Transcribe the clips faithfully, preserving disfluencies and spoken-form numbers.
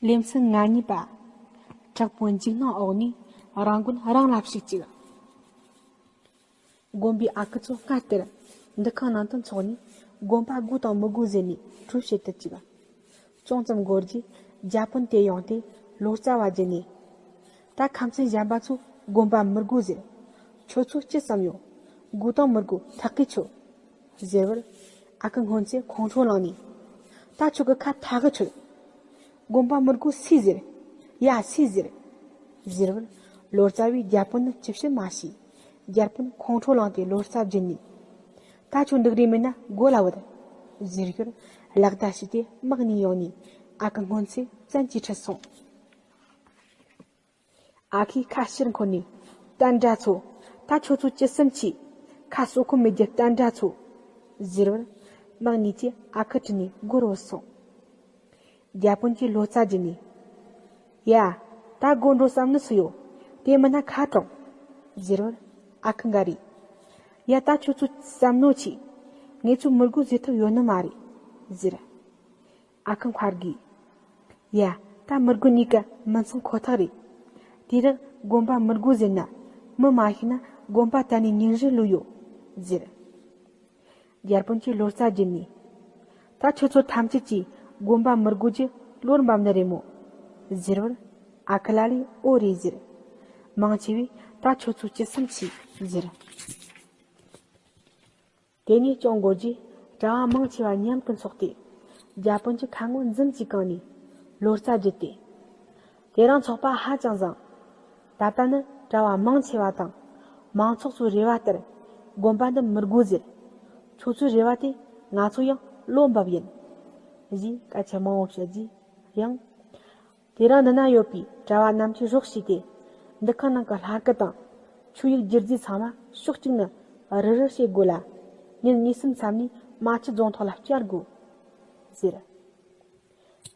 ལེ་ཚན་ང་གཉིས་པ། དྲག་པོའི་འཇིགས་སྣང་འོག་ནས་རང་དགོན་རང་ལ་ཞུགས་ཅིག། དགོན་པའི་ཨ་ཁུ་ཚོ་སྔར་ལྟར་འདུ་ཁང་ནང་དུ་འཚོགས་ནས་དགོན་པ་དགོས་དང་མི་དགོས་ཟེར་ནས་གྲོས་བྱེད་དུ་བཅུག། ཅུང་ཙམ་འགོར་རྗེས་རྒྱ་དཔོན་དེ་ཡོང་སྟེ་ལོ་ཙཱ་བ་བརྒྱུད་ནས། ད་ཁམས་ཚན་གཞན་པ་ཚོས་དགོན་པ་མི་དགོས་ཟེར། ཁྱོད་ཚོས་ཅི་བསམ་ཡོད། དགོས་དང་མི་དགོས་ཐག་གིས་ཆོད། ཟེར་བར། ཨ་ཁུ་སྔོན་ཚེ་ཁོང་ཁྲོ་ལངས་ནས། ད་ཁྱོད་ཀྱི་ཁ་ཐག་གིས་ཆོད། དགོན་པ་མི་དགོས་སུས་ཟེར། ཡ་སུས་ཟེར། ཟེར་བར། ལོ་ཙཱ་བས་རྒྱ་དཔོན་ནི་ཅི་བྱེད་མ་ཤེས། རྒྱ་དཔོན་ཁོང་ཁྲོ་ལངས་ཏེ་ལོ་ཙཱ་བརྒྱུད་ནས། ད་ཁྱོད་འདུག་རེ་མིན་ན་སྒོ་ལ་བུད། ཟེར་ཞོར་ལག་བརྡ་བྱས་ཏེ་དམག་གཉིས་ཡོང་ནས་ཨ་ཁུ་སྔོན་ཚེ་བཙན་གྱིས་ཁྲིད་སོང་། ཨ་ཁུས་ཁ་ཕྱིར་འཁོར་ནས། བསྟན་དགྲ་ཚོ། ད་ཁྱོད་ཚོ་ཅི་བསམ་ཆེ། ཁ་གསོ་ཁོམ་མི་རྒྱུ་བསྟན་དགྲ་ཚོ། ཟེར་བར། དམག་གཉིས་ཀྱིས་ཨ་ཁུ་ཁྲིད་ནས་སྒོར་བུད་སོང་། རྒྱ་དཔོན་གྱིས་ལོ་ཙཱ་བརྒྱུད་ནས། ཡ། ད་སྒོར་འགྲོ་བསམ་ནི་སུ་ཡོད། དེ་མིན་ན་ཁ་དྲོངས། ཟེར་བར། ཨ་ཁུ་འགའ་རེས། ཡ་ད་ཁྱོད་ཚོ་བསམ་མནོ་ཆེ། ངེད་ཚོ་མི་དགོས་ཟེར་ཐུབ་ཡོད་ནི་མ་རེད། ཟེར། ཨ་ཁུ་མཁར་དགོས། ཡ། ད་མི་དགོས་གཉིས་ཀ་མི་མཚུངས་ཁོ་ཐག་རེད། དེ་རིང་དགོན་པ་མི་དགོས་ཟེར་ན། མི་མ་ཤི་ན་དགོན་པ་ད་ནས་ཉིན་རེ་ལོས་ཡོད། ཟེར། རྒྱ་དཔོན་གྱིས་ལོ་ཙཱ་བརྒྱུད་ནས། ད་ཁྱོད་ཚོ་ཐམས་ཅད་ཀྱིས་དགོན་པ་མི་དགོས་རྒྱུ་བློར་འབབ་ནི་རེད་མོད། ཟེར་བར། ཨ་ཁུ་ལ་ལས་འོ་རེད་ཟེར། མང་ཆེ་བས་ད་ཁྱོད་ཚོ་ཅི་བསམ་ཆེ་ཟེར། དེ་ནས་ཅུང་འགོར་རྗེས་གྲྭ་བ་མང་ཆེ་བ་མཉམ་དུ་འཚོགས་ཏེ། རྒྱ་དཔོན་གྱི་ཁ་ངོ་འཛུམ་གྱིས་བཀང་ནས་ལོ་ཙཱ་བརྒྱུད་དེ། དེ་རིང་ཚོགས་པ་ཧ་ཅང་བཟང་། ད་ལྟ་ནི་གྲྭ་བ་མང་ཆེ་བ་དང་། མང་ཚོགས་ཚོའི་རེ་བ་ལྟར་དགོན་པ་འདི་མི་དགོས་ཟེར། ཁྱོད་ཚོའི་རེ་བ་དེ་ང་ཚོ་ཡང་བློ་འབབ་ཡིན། ཞེས་སྐད་ཆ་མང་བོ་བཤད་རྗེས་ཡང་། དེ་རིང་འདི་ན་ཡོད་པའི་གྲྭ་བ་རྣམས་ཀྱིས་རོགས་བྱས་ཏེ། འདུ་ཁང་ནང་གི་ལྷ་སྐུ་དང་ཆོས་ཡིག་བསྒྱུར་རྫས་ཚང་མ་ཕྱོགས་གཅིག་ནས་རི་རི་བྱེད་དགོས་ལ། ཉིན་གཉིས་གསུམ་མཚམས་ནས་རྨ་ཆུ་རྫོང་ཐོག་ལ་བསྐྱལ་དགོས། ཟེར།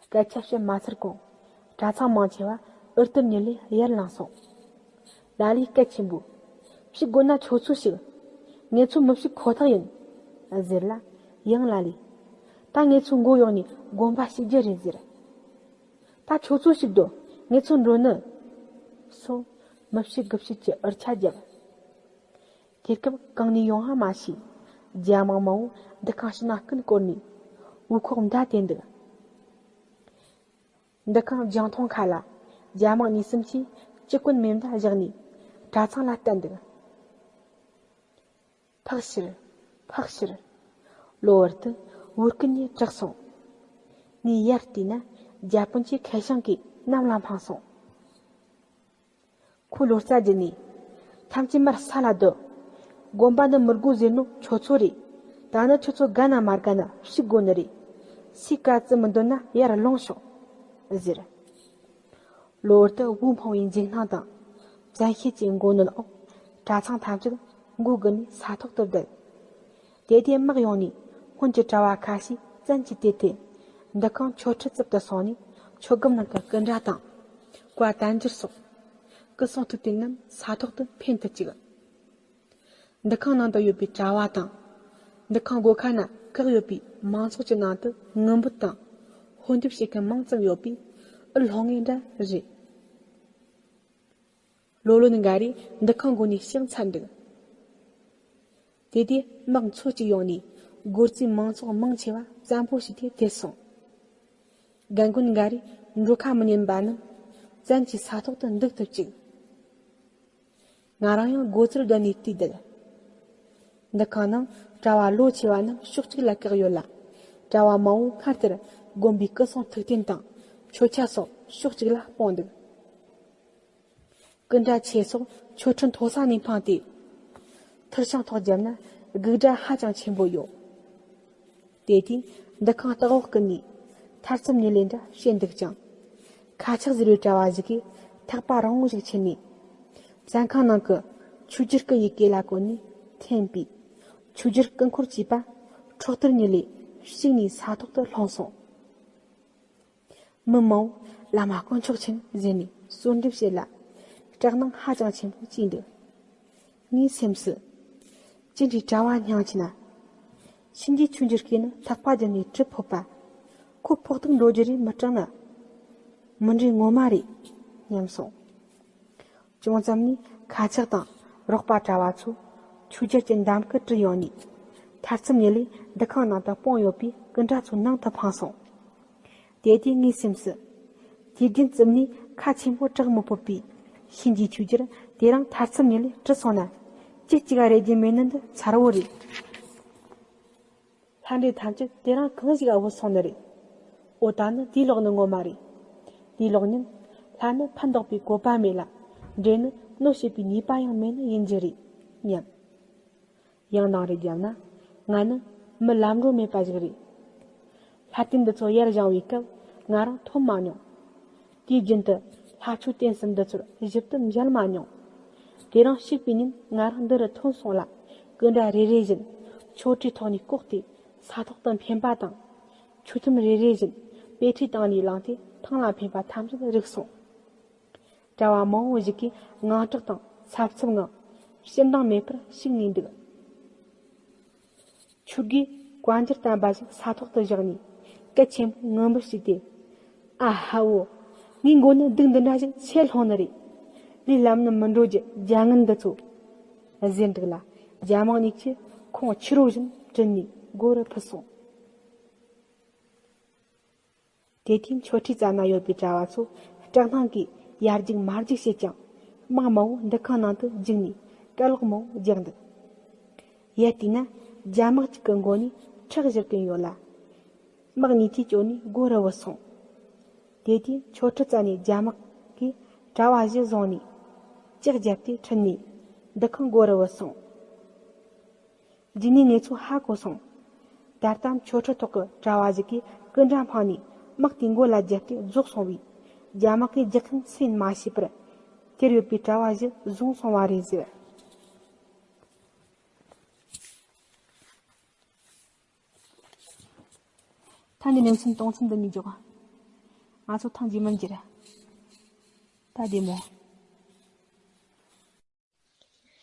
སྐད་ཆ་བཤད་མ་ཚར་གོང་། གྲྭ་ཚང་མང་ཆེ་བ་འུར་གཏམ་ཉིད་ལས་ཡར་ལངས་སོང་། ལ་ལས་སྐད་ཆེན་པོས། ཕྱི་དགོས་ན་ཁྱོད་ཚོ་ཞིག་ངེད་ཚོ་མི་ཕྱི་ཁོ་ཐག་ཡིན། ཟེར་ལ། ཡང་ལ་ལས། ད་ངེད་ཚོ་མགོ་གཡོག་ནས་དགོན་པ་ཞིག་རྒྱུ་རེད་ཟེར། ད་ཁྱོད་ཚོ་ཞིག་སྡོད། ངེད་ཚོ་འགྲོ་ནི། སོ། མི་ཕྱི་དགུ་ཕྱི་གྱི་འུར་ཆ་བརྒྱབ། དེ་སྐབས་གང་ནས་ཡོང་ཧ་མ་ཤེས། རྒྱ་དམག་མང་བོ་འདུ་ཁང་ཕྱི་ནང་ཀུན་བསྐོར་ནས་འུ་ཁོག་མདའ་དེད་འདུག། འདུ་ཁང་རྒྱང་མཐོང་ཁ་ལ་རྒྱ་དམག་གཉིས་གསུམ་གྱིས་སྤྱི་ཀུན་མེ་མདའ་བཞག་ནས་གྲྭ་ཚང་ལ་བསྟན་འདུག། ཕག་ཕྱིར། ཕག་ཕྱིར། གློ་བུར་དུ་བོའུ་ཀུན་ནས་གྲགས་སོང་། ངས་ཡར་བལྟས་ན་རྒྱ་དཔོན་གྱི་ཁ་བྱང་གིས་གནམ་ལ་འཕངས་སོང་། ཁོས་ལོ་ཙཱ་བརྒྱུད་ནས། ཐམས་ཅད་མར་ས་ལ་སྡོད། དགོན་པ་འདི་མི་དགོས་ཟེར་ནོ་ཁྱོད་ཚོ་རེད། ད་ནི་ཁྱོད་ཚོ་དགའ་ན་མ་དགའ་ན་ཞིག་དགོས་ནི་རེད། སུས་བཀའ་བརྩི་མི་འདོད་ན་ཡར་ལོངས་ཤོག། ཟེར། གློ་བུར་དུ་བོའུ་འཕངས་པའི་འཇིགས་སྣང་དང་། བཙན་ཤེད་ཀྱི་མགོ་གནོན་འོག་གྲྭ་ཚང་ཐམས་ཅད་མགོ་སྒུར་ནས་ས་ཐོག་ཏུ་བསྡད། དེ་དུས་དམག་ཡོང་ནས་སྔོན་གྱི་གྲྭ་བ་ཁ་ཤས་བཙན་གྱིས་བཏུལ་ཏེ། འདུ་ཁང་མཆོད་ཁྲི་རྩིབ་ཏུ་སོང་ནས་མཆོད་སྒམ་ནང་གི་སྐུ་འདྲ་དང་། བཀའ་བསྟན་འགྱུར་སོགས། སྐུ་གསུང་ཐུགས་རྟེན་རྣམས་ས་ཐོག་ཏུ་འཕེན་དུ་བཅུག། འདུ་ཁང་ནང་དུ་ཡོད་པའི་གྲྭ་བ་དང་། འདུ་ཁང་སྒོ་ཁ་ན་བཀག་ཡོད་པའི་མང་ཚོགས་ཀྱི་ནང་དུ་ངུ་འབོད་དང་། ཧོ་འདེབས་བྱེད་མཁན་མང་ཙམ་ཡོད་པས་ཨུ་ལྷོང་ངེ་འདྲ་རེད། ལོ་ལོན་འགའ་རེས་འདུ་ཁང་སྒོ་ནས་ཕྱག་འཚལ་འདུག། དེ་དུས་དམག་མཚོ་གཅིག་ཡོང་ནས་སྒོར་རྩིས་མང་ཚོགས་མང་ཆེ་བ་བཙན་པོ་བྱས་ཏེ་དེད་སོང་། རྒན་རྒོན་འགའ་རེས་འགྲོ་ཁ་མི་ཉན་པ་རྣམས་བཙན་གྱིས་ས་ཐོག་ཏུ་འདུག་ཐུབ་ཅིག། ང་རང་ཡང་སྒོ་རྩར་བསྡད་ནས་བལྟས་བསྡད། འདུ་ཁང་ནང་གྲྭ་བ་ལོ་ཆེ་བ་རྣམས་ཕྱོགས་གཅིག་ལ་བཀག་ཡོད་ལ། གྲྭ་བ་མང་བོ་སྔར་ལྟར་དགོན་པའི་སྐུ་གསུང་ཐུགས་རྟེན་དང་མཆོད་ཆ་སོགས་ཕྱོགས་གཅིག་ལ་སྤུངས་འདུག། སྐུ་འདྲ་ཆེ་སོགས་མཆོད་ཁྲི་མཐོ་ས་ནས་འཕངས་ཏེ། ཐུར་ཤིང་ཐོག་བརྒྱབ་ན་སྒུག་སྒྲ་ཧ་ཅང་ཆེན་པོ་ཡོད། དེ་དུས་འདུ་ཁང་ལྟག་འོག་ཀུན་ནས་ཐལ་རྩུབ་ཉི་ལེ་འདྲ་བྱས་འདུག་ཅིང་། ཁ་ཆག་ཟེར་བའི་གྲྭ་བ་ཞིག་གིས་ཐག་པ་རིང་བོ་ཞིག་ཁྱེར་ནས། བཙན་ཁང་ནང་གི་ཆོས་རྒྱལ་སྐུ་ཡི་སྐེ་ལ་བཀོན་ནས་འཐེན་པས། ཆོས་རྒྱལ་སྐུ་འཁོར་བཅས་པ་ཁྲག་ཐུར་ཉི་ལེ་ཞིག་ནས་ས་ཐོག་ཏུ་ལྷུང་སོང་། མི་མང་བོས་བླ་མ་དཀོན་མཆོག་མཁྱེན་ཟེར་ནས་གསོལ་འདེབས་བྱེད་ལ། སྐྲག་སྣང་ཧ་ཅང་ཆེན་པོ་སྐྱེས་འདུག། ངའི་སེམས་སུ། ཅི་འདྲའི་གྲྭ་བ་སྙིང་རྗེ་ན། གཤིན་རྗེ་ཆོས་རྒྱལ་སྐེ་ནི་ཐག་པ་བརྒྱབ་ནས་གྲི་ཕོག་པ། ཁོ་ཕོག་ཐུག་འགྲོ་རྒྱུ་རེད་མི་སྐྲག་ན། མི་འདྲའི་ངོ་མ་རེད་སྙམ་སོང་། ཅུང་ཙམ་ནས་ཁ་ཆག་དང་རོགས་པ་གྲྭ་བ་ཚོ་ཆོས་རྒྱལ་གྱི་འདམ་སྐུ་བྲི་ཡོང་ནས། ཐར་ཚུམ་ཉིད་ལས་འདུ་ཁང་ནང་དུ་སྤུངས་ཡོད་པའི་སྐུ་འདྲ་ཚོ་ནང་དུ་འཕངས་སོང་། དེ་དུས་ངའི་སེམས་སུ། དུས་རྒྱུན་རྩིབ་ནས་ཁ་ཆེན་པོ་གྲག་མི་ཕོད་པའི་ཤིན་རྗེའི་ཆོས་རྒྱལ་དེ་རིང་ཐར་ཚུམ་ཉིད་ལས་བྲི་སོང་ན། ཅི་གཅིག་རེ་རྒྱུ་མེད་ནི་འདི་མཚར་བོ་རེད། ལྷ་འདྲེ་ཐམས་ཅད་དེ་རིང་གང་ཞིག་ཨ་བུ་སོང་ནི་རེད། འོ་ད་ནི་དེའི་ལོག་ནི་ངོ་མ་རེད། དེའི་ལོག་ཉིན། ལྷ་ནི་ཕན་འདོགས་པའི་བཀོད་པ་མེད་ལ། འདྲེ་ནི་གནོད་བྱེད་པའི་ནུས་པ་ཡང་མེད་ནི་ཡིན་རྒྱུ་རེད་སྙམ། ཡང་ནང་རེ་བརྒྱབ་ན། ང་ནི་མི་ལམ་འགྲོ་མེད་པ་ཞིག་རེད། ལྷ་རྟེན་འདི་ཚོ་ཡར་བཞེངས་པའི་སྐབས་ང་རང་མཐོང་མ་མྱོང་། དུས་རྒྱུན་དུ་ལྷ་ཆོས་རྟེན་གསུམ་འདི་ཚོར་ཞིབ་ཏུ་མཇལ་མ་མྱོང་། དེ་རིང་གཤེགས་པའི་ཉིན་ང་རང་འདི་རུ་ཐོན་སོང་ལ། སྐུ་འདྲ་རེ་རེ་བཞིན་ཆོ་འཕྲུལ་ཐོག་ནས་བཀོག་སྟེ་ས་ཐོག་ཏུ་འཕེན་པ་དང་། ཆོས་ཐུན་རེ་རེ་བཞིན་དཔེ་ཁྲིད་སྟེང་ནས་བླངས་ཏེ་ཐང་ལ་འཕེན་པ་ཐམས་ཅད་རིག་སོང་། གྲྭ་བ་མང་བོ་ཞིག་གིས་དངངས་སྐྲག་དང་འཚབ་འཚུབ་ངང་ཕྱིར་འདང་མེད་པར་ཞིག་ནས་འདུག་ཆོས་དགེ་བཀའ་འགྱུར་བསྟན་པ་ཞིག་ས་ཐོག་ཏུ་བཞག་ནས་སྐད་ཆེན་པོས་ངུ་འབོད་བྱས་ཏེ། ཨ་ཧ་བོ། ངའི་མགོ་ནི་སྡུག་འདི་འདྲ་ཞིག་ཆད་ལྷུང་ནི་རེད། ལས་ལམ་ནི་མི་འགྲོ་རྒྱུ་རྒྱ་ངན་འདི་ཚོ། ཟེར་འདུག་ལ། རྒྱ་དམག་གཉིས་ཀྱིས་ཁོང་ཕྱི་རོལ་བཞིན་བྲུས་ནས་སྒོ་རུ་ཕུད་སོང་། དེ་དུས་མཆོད་ཁྲིའི་རྩ་ན་ཡོད་པའི་གྲྭ་བ་ཚོ་སྐྲག་སྣང་གིས་ཡར་རྒྱུག་མར་རྒྱུག་བྱེད་ཀྱང་། དམག་མང་བོ་འདུ་ཁང་ནང་དུ་རྒྱུགས་ནས་སྐད་ལོག་མང་བོ་རྒྱག་འདུག་ཡར་བལྟས་ན་རྒྱ་དམག་ཅིག་གི་མགོ་ནས་ཁྲག་བཞུར་གིན་ཡོད་ལ། དམག་གཉིས་ཀྱིས་བསྐྱོར་ནས་སྒོ་རུ་བུད་སོང་། དེ་དུས་མཆོད་ཁྲི་རྩ་ནས་རྒྱ་དམག་གིས་གྲྭ་བ་བཞི་བཟུང་ནས་ལྕགས་བརྒྱབ་སྟེ་ཁྲིད་ནས་འདུ་ཁང་སྒོ་རུ་བུད་སོང་། རྗེས་ནས་ངེད་ཚོ་ཧ་གོ་སོང་། ད་ལྟ་མཆོད་ཁྲི་ཐོག་གི་གྲྭ་བ་ཞིག་གིས་སྐུ་འདྲ་འཕངས་ནས་དམག་དེའི་མགོ་ལ་བརྒྱབ་སྟེ་རྫོགས་སོང་བས། རྒྱ་དམག་གིས་རྒྱག་མཁན་སུ་ཡིན་མ་ཤེས་པར། དེར་ཡོད་པའི་གྲྭ་བ་བཞི་བཟུང་སོང་བ་རེད་ཟེར། ཐེངས་འདིའི་ལེ་ཚན་གཏོང་མཚམས་འདི་ནས་འཇོག་ང་ཚོ་ཐེངས་རྗེས་མར་མཇལ། ད་བདེ་མོ།